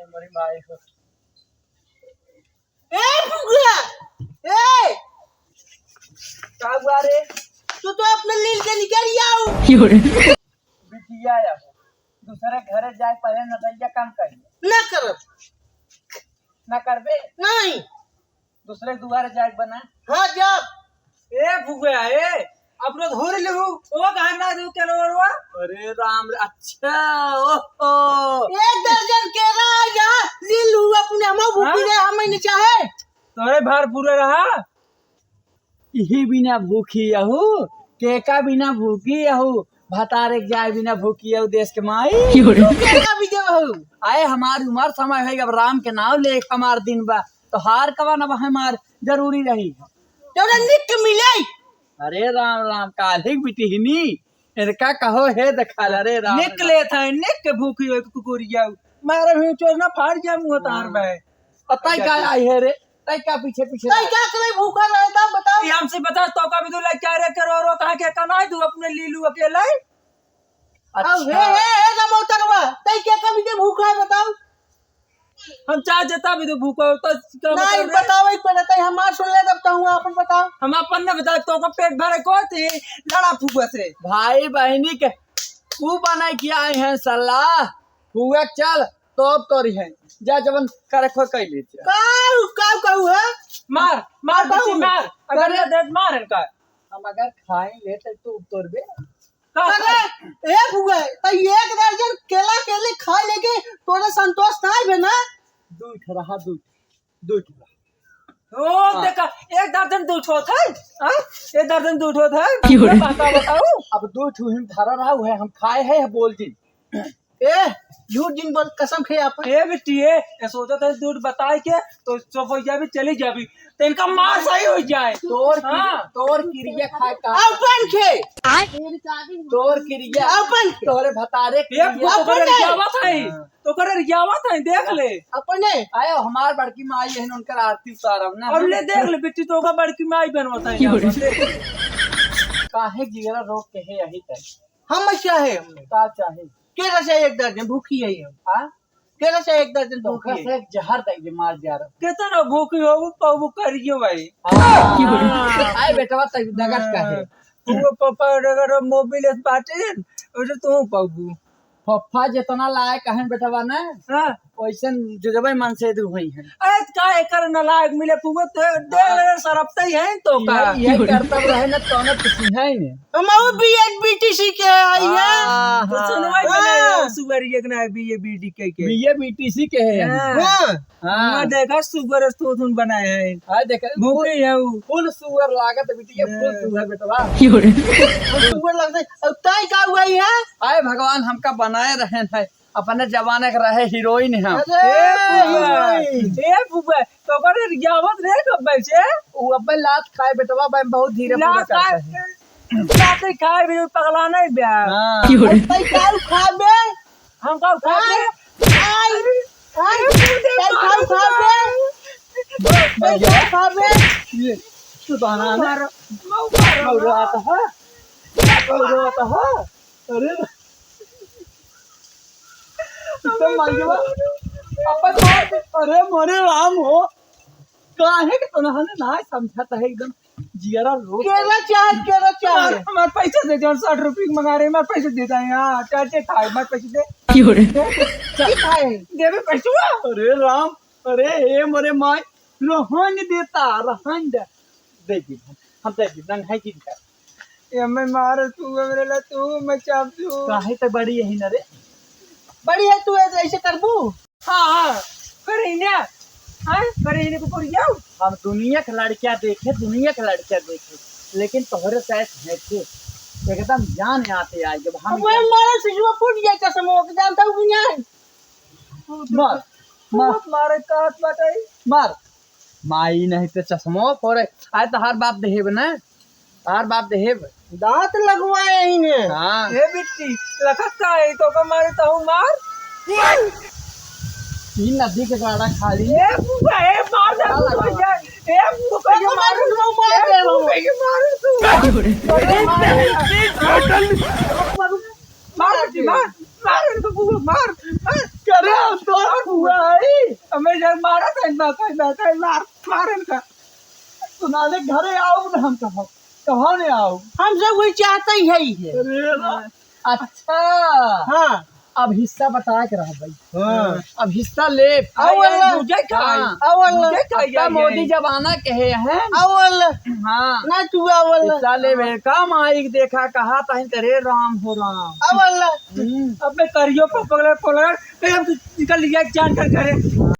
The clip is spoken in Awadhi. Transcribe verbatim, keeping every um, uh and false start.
हमारी माई को। ए फुगुआ, ए, का हुआ रे? तू तो अपने लील के निकल आओ। बिटिया या, दूसरे घरे जाए पहले नटैया काम करिए। ना करब। ना करबे? नहीं। दूसरे दुआरे जाए बना। हाँ, जा। ए फुगुआ, ए, अब रोज हो रही हो, ओ कहाँ ना दू केला वरवा? अरे राम रे, अच्छा, ओहो। एक दर्जन केला या लील हुआ अपने हम भूखी हाँ? रहे, हम नहीं चाहे। तोरे भार पूरा रहा। इही बिना भूखी यहू, केका बिना भूखी यहू, भतारे के जाए बिना भूखी यहू देश के माई। क्यों रे? तू केका भी देव हो? आए हमार उमर समय है, अब राम के नाम ले हमार दिन बा, तो हार कवन अब हमार जरूरी रही। तोरा निक मिले। अरे राम राम, काल्हि बिटिहनी, इनका कहो हे देखा, अरे राम निक राम। लेत है, निक के भूखी हो कुकुरिया। मारे भी चोर ना फाड़ गया मुँह तार हाँ। में। और तई का आई है रे? तई का पीछे पीछे तई आई? का करे भूखा रहे था, बताओ। ये हमसे बता, तो का भी तू लड़का रे के रो रो कहाँ के कनाई तू अपने लीलू अकेला ही? अब अच्छा। हे, हे, हे, ना मोतरवा, तई के कभी के भूखा है, बताओ? हम चाहे जेता भी तो भूखा हो, तो का नहीं, मतलब रे? बताओ, एक मिनट, तई हमार सुन ले, तब तो हूँ, अपन बताओ। हम अपन ने बता, तो का पेट भरे को थी, लड़ा फुआ से। भाई बहनी के, तू बनाई के आए हैं सलाह, फुआ चल, तो अब तोरी है, जा जवन करे खोर कई ले जा। काऊ, काऊ, काऊ है? मार, मार, बताओ। बिट्टी, मार, अगर करे ना दे, मार इनका। हम अगर खाई ले, तो तू तोरबे। का अरे, ए फुआ, त एक दर्जन केला केले खा लेके तोरे संतोष ना आइबे ना? दू ठो रहा, दू ठो, दू ठो रहा। ओ, हाँ। देखा, एक दर्जन दू ठो था, हाँ? एक दर्जन दू ठो था, क्यों रे? ये बात बताओ। अब दू ठो हम धरा रहा है, हम खाए हैं, बोल दी। ए, झूठ जिन बोल, कसम खे आपन। ए बिट्टी, ए, ए सोचा था झूठ बताए के, तो चुप हो जाबी, चली जाबी। तो इनका मार सही हो जाए। तोर की-, हाँ। तोर किरिया खाए का। अपन खे। तोर किरिया। अपन खे। तोरे भतारे ये किरिया। तो करे अपन खे। रियावत है। हाँ। तो करे रियावत है, देख ले। अपने। आयो, हमार बड़की माई है, उनकर आरती उतारब ना। अब ले देख ले बिट्टी, तो का बड़की माई बनवत है। काहे जिगरा रोक के है यही तक। हम क्या है हमने? का चाहे? केला चाहे एक दर्जन, भूखी है हम। हाँ? केला चाहे एक दर्जन, तो भूखी है। से जहर दे दे, मार जा रहा। केतना भूखी हो, वो पाऊ करियो भाई। हाँ। आए बेटवा, तब डगस का है। वो पापा डगर मोबिल बाटे, उसे तो पाऊ। फफ्फा जितना लायक है बेटवा ना, हाँ। वैसन जुजबे मन से दू हुई है। अरे का एकर नालायक मिले पुगो तो दे हाँ। ले सरपते ही है तो का। यही, यही करतब रहे ना तो ना कुछ है ने। हम वो बीएड बीटीसी के आई है। हाँ, तो हाँ। सुनवाई बने हाँ। सुगर एक ना बीए बीडी के के। बीए बीटीसी के है। हाँ। हाँ। हाँ। मैं देखा सुगर तो तुम बनाए हैं। हाँ, देखा। भूखे है वो। फुल सुगर लागत बिटिया, फुल हाँ। सुगर बेटवा। क्यों रे? फुल सुगर लगता है। अब ताई का हुआ ही है? आए भगवान हमका बनाए रहे हैं। अपने जमाने के रहे हीरोइन हम। अरे, ए फुआ, हीरोइन। ए फुआ, तो ओकर रियावत रे कब से? उ अब्बे लात खाए बेटवा, बे बहुत धीरे लात पूरा करता खाए, है। लात खाए भी पगला नहीं बे। हाँ। क्यों रे? भाई का खाबे? हम का खाबे? आई, आई, ए फुआ, भाई का खाबे? भाई का खाबे? ये, तू तो आना ना। मारो, मारो, मारो। मारो आता है। मारो आता है। अरे, एकदम मांगे बा। अपन बात, अरे मोरे राम हो, काहे के तोहने ना समझत है एकदम जियरा रो। केला चाहे, केला चाहे। हमार, हमार पैसा दे दे, साठ रुपये मंगा रहे, हमार पैसा दे दे, हाँ, चाटे खाए, हमार पैसा दे। क्यों रे? चाटे खाए। देबे पैसवा। अरे राम, अरे हे मोरे माई, रहन देता, रहन दे। दे दी, हम, हम दे दी, नंग है जिनका। ये मैं मार तू, मेरे ला तू, मैं चाप तू। काहे त बड़ी यही न रे? बड़ी है तू, ऐसे, ऐसे करबू? हाँ, हाँ, करे ही ना। हाँ, करे ही ना को पड़ जाओ। हम दुनिया के लड़कियां देखे, दुनिया के लड़कियां देखे, लेकिन तोहरे साथ देखे, एकदम जान आते आए जब हम अब मैं मारा सिजुआ फूट गया चश्मा, के जानता हूँ कि नहीं? मार, मार। मारे का हाथ बाटे? मार। माई नहीं तो चश्मो फोड़े। आए तोहार बाप देहेब ना, तोहार बाप देहेब। दांत लगवाए ही ने। हाँ। ए बिट्टी, लखत का है, तो का मारे तहु मार। ई नदी के गाड़ा खाली। ए बुआ, ए मार दे, का बुआ, लगा? ए बुआ, ए मार, मार, मार, ए मार, बुआ, ए मार तू। मार, मार, मार। मार, मार, मार, मार, मार। करे हम तो। हुआ है, हमें जब मारा था, इतना था, इतना था, मार, मारन का। सुनाने घरे आओ ना, हम कहो, कहाँ ने आओ? हम सब वही चाहते ही है, ही है। अरे वाह। अच्छा। हाँ। अब हिस्सा बता के रहा भाई। हाँ। अब हिस्सा ले। आओ अल्लाह। मुझे का हाँ। आओ अल्लाह। मुझे का अब ये मोदी जमाना के हैं। आओ अल्लाह। हाँ। ना तू आओ अल्लाह। हिस्सा ले बे। का माइक देखा, कहा तहीं करे राम हो राम। आओ अल्लाह। हम्म। अब मैं करियो पर पकड़े पकड़, कहीं हम निकल लिया जान कर घरे।